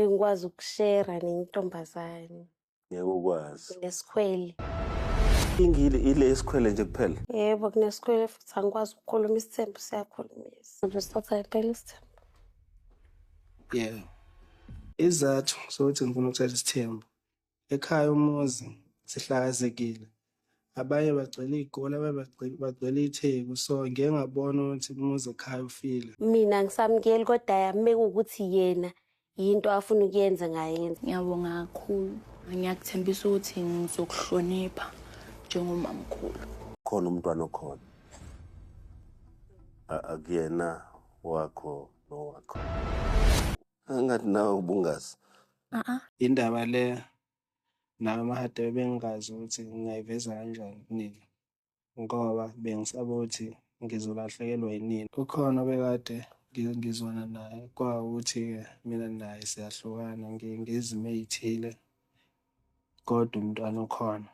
Ngikwazi ukushera nentombazane. Ngeke ukwazi. Nesikhwele. Ingile ile isikhwele nje kuphela. Yebo, kunesikhwele futhi angikwazi ukukhuluma isithembu siyakhulumisa. Nje sithatha impela isithembu. Yebo. Isizathu sokuthi ngifuna ukuthatha isithembu, ekhaya umuzi sihlakazekile. Abanye bagcwele iGoli, abanye bagcwele iTheku. So ngike ngabona ukuthi umuzi ekhaya ufile. Mina ngisamukeli kodwa mekuwukuthi yena yinto afuna ukuyenza ngayenza. Ngiyabonga kakhulu. Ngiyakuthembisa ukuthi ngizokuhlonipha njengomamkhulu. Khona umntwana okhona. Akuyena wakho nowakho. Angathi nawe ubungazi. A-a. Indaba le nami Mahadebe bengingazi ukuthi ngingayiveza kanjani kunina ngoba bengisaba ukuthi ngizolahlekelwa yinina. Ukhona obekade ngizwana naye kwawukuthi-ke mina naye siyahlukana ngezimo ey'thile kodwa umntwana ukhona.